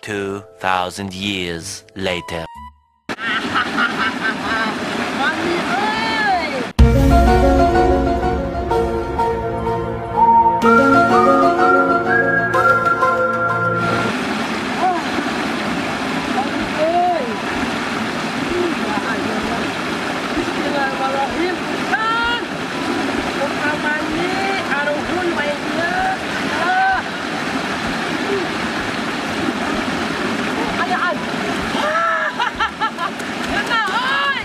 2,000 years later. Mami ơi. Mami ơi. Bismillahirrahmanirrahim. Kan. Utamani aruhun wae dieu. Ah. Ayaan. Kena oi.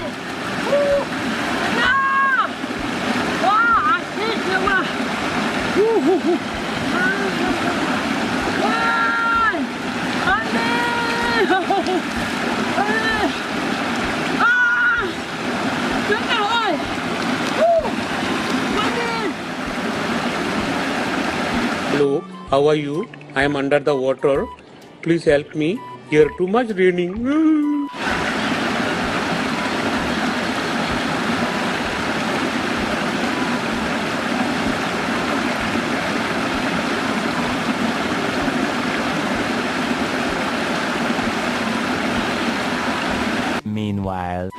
Kena. Wah, asik dia mah. Wah. Ane. Ah. Kena oi. Mami. Hello, how are you? I am under the water. Please help me. Here too much raining. Meanwhile.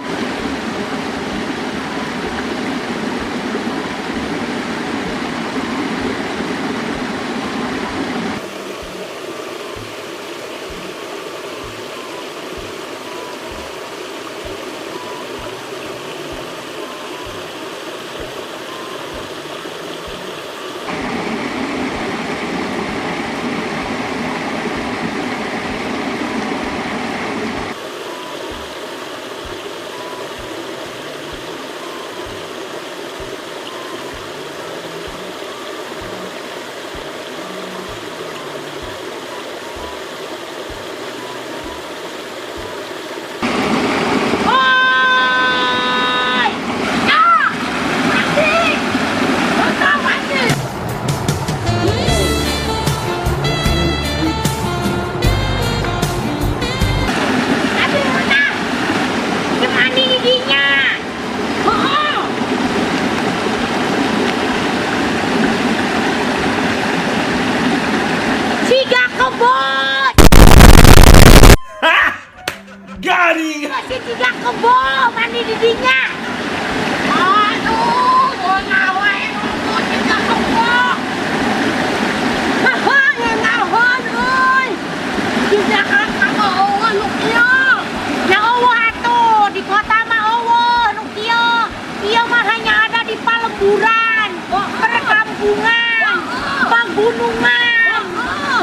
Perkampungan, pagunungan. Oh. Oh.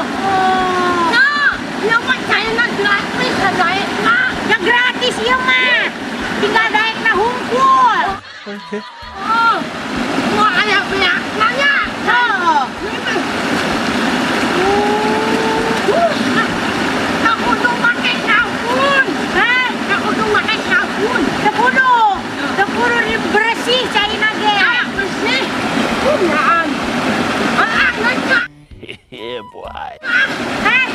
Nah, ieu mah caina gratis daekna. Ya gratis ieu mah. Tinggal daekna hungkul. Oh. Moal aya beakna nya. Oh. Aku tuh make sabun. Hah? Aku tuh make sabun. Teu kudu. Teu kudu bersih caina ge. Ah, bersih. Kunyaan. Ah, ngecak. Yeah, boy. Hah?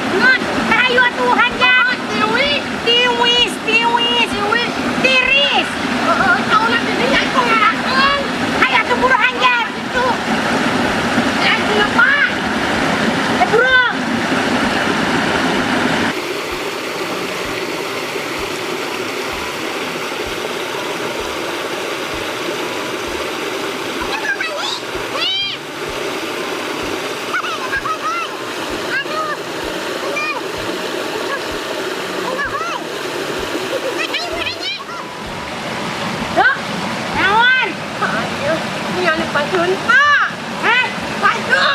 Tah ayo atuh hanjak. Tiwis. Tiwis, tiwis, Tiwis. Tiris. Heeh, tahunan di dinya aku ngarakeun. Hayo atuh buru hanjak. Itu. Ya, kenapa? Eh, buru. Hah? Naon? Ayo, ini anu bajunta. Hah? Baju.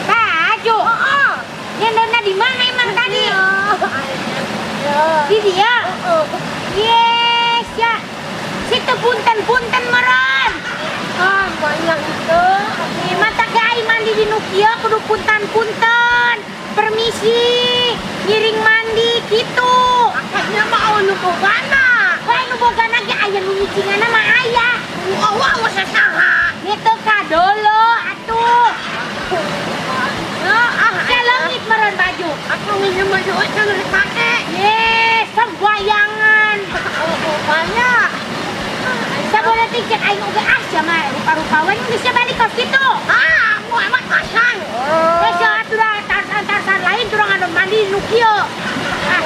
Baju. Heeh. Nyendona di mana emang tadi? Iya. Di dia. Heeh. Yes, ya. Situ punten-punten meureun. Ah, banyak itu. Ih, mata ge ai mandi di nu kieu kudu punten-punten. Permisi, ngiring mandi gitu. Makanya mau nu bogana. Wah, nu bogana ge aya nu nyicinganna mah aya. Wah, wah, wah, saha. Gitu kadolo atuh. Ah, ah, Saleungit meureun baju. Aku nginjem baju itu nu dipake. Yes, sembayangan. Oh, banyak. Saboda teh cek aing oge ah sia mah rupa-rupa we geus sia balik kos kitu. Ah, mau emang pasang. Geus sia atuh dah tarsan-tarsan lain turang anu mandi nu kieu. Ah,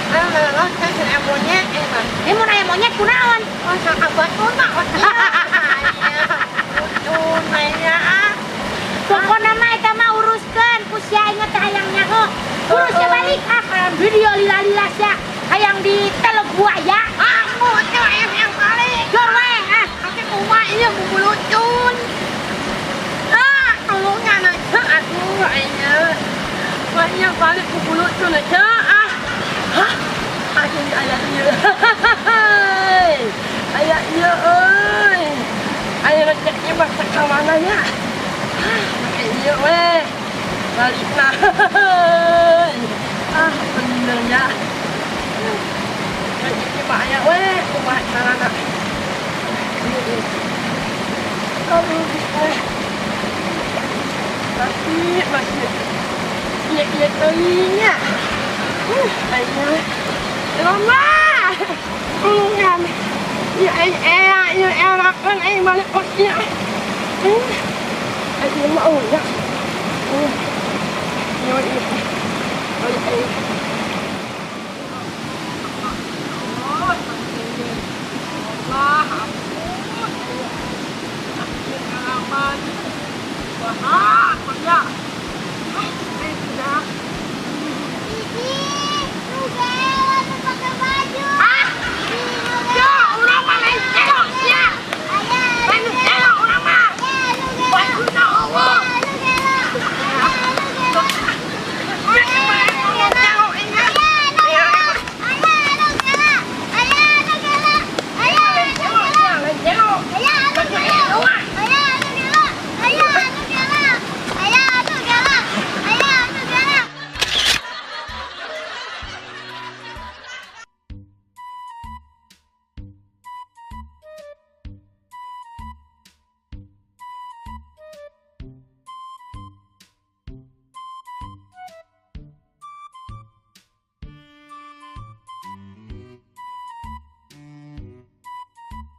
Ayo, ayo, saya monyet, eh, mah. ini mun aya monyet kunaon? Oh, sahabat tuh, mak. Oh, iya. Lucu, nanya, ah. Pokona mah eta mah uruskeun ku sia aing teh hayang nyaho. Urus sia balik ah hayang video lila-lila sia hayang di teluk buaya. Ah, mau tuh yang yang balik. Jor we ah. Tapi kumaha ieu bubu lucun. Ah, tolongan aja aduh aja. Banyak balik bubu lucun aja ah. Hah? Aduh aya ieu. Aya ieu euy. Aya rezeki mah ka mana nya? Ah, make ieu we. Balikna. Ah, bener nya. Rezeki mah aya we, kumaha carana. Aduh, eh. Masih, masih. Iya, iya, teuingnya. Ayo. Lama. Tulungan. Ya, eh, eh, ya, erakan, eh, balik kok, ya. Ayo, mau, ya. Ya, iya. Balik, eh. Allah, ampun. Akhir halaman. Wah, ya.